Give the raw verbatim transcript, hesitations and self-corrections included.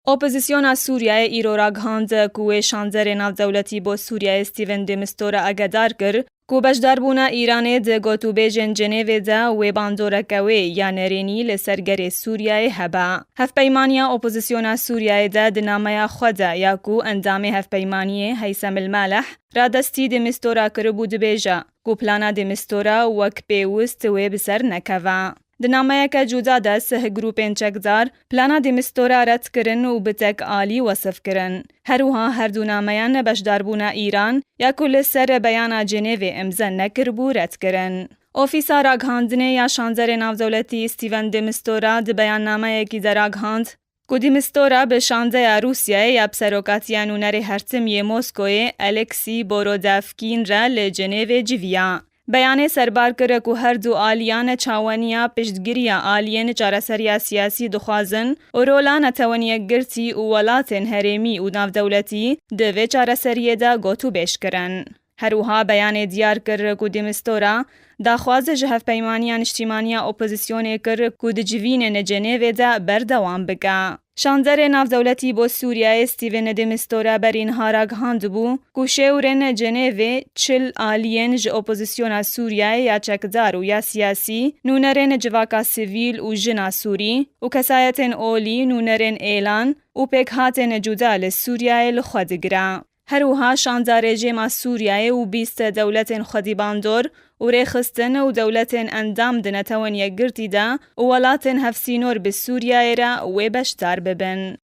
Opozisyona Sûriyeyê îro ragihand ku wê şanzerê navdewletî bo Sûriyeyê Stephen de Mistura agedar kir ku beşdarbûna Îranê di gotûbêjên Cenêvê de wê bandoreke wê ya nerênî li ser gerê Sûriyeyê hebe. Hevpeymaniya opozisyona Sûriyeyê de di nameya xwe de ya ku endamê hevpeymaniyê Heysem El Maleh radestî de Mistura kiribû dibêje ku plana de Mistura wek pêwist wê bi ser nekeve. Di nameyeke cuda de sih grûpên çekdar plana de Mistura red kirin û bi tek alî wesif kirin. Her wiha her du nameyan beşdarbûna Îran ya ku li ser beyana Cenêvê imze nekiribû red kirin. Ofîsa Ragihandinê ya Şanzerê Navdewletî Stephen de Mistura di beyannameyekî de ragihand ku de Mistura bi şanzeya Rûsyayê ya bi serokatiya nûnerê hertim yê Moskoyê Alexî Borodevkîn re li Cenêvê civiya. Beyanê serbar kir ku her du aliyan çaweniya piştgiriya aliyên çareseriya siyasî dixwazin û rola neteweyekgirtî û welatên herêmî û navdewletî di vê çareseriyê de gotûbêj kirin. Her wiha beyanê diyar kir ku de Mistura daxwaz ji Hevpeymaniya Niştîmaniya Opozisyonê kir ku di civînên Cenêvê de berdewam bike. Şanzerê Navdewletî bo Sûriyeyê Stephen de Mistura berî niha ragihandibû ku şêwrên Cenêvê çil aliyên ji opozisyona Sûriyeyê ya çekdar û ya siyasî, nûnerên civaka sivîl û jina Sûrî û kesayetên olî, nûnerên êlan û pêkhatên cuda li Sûriyeyê li xwe digire. Her wiha şanza rejîma Sûriyeyê û bîst dewletên xwedîbandor û rêxistin û dewletên endam di Netewên Yekgirtî de û welatên hevsînor bi Sûriyeyê re wê beşdar bibin.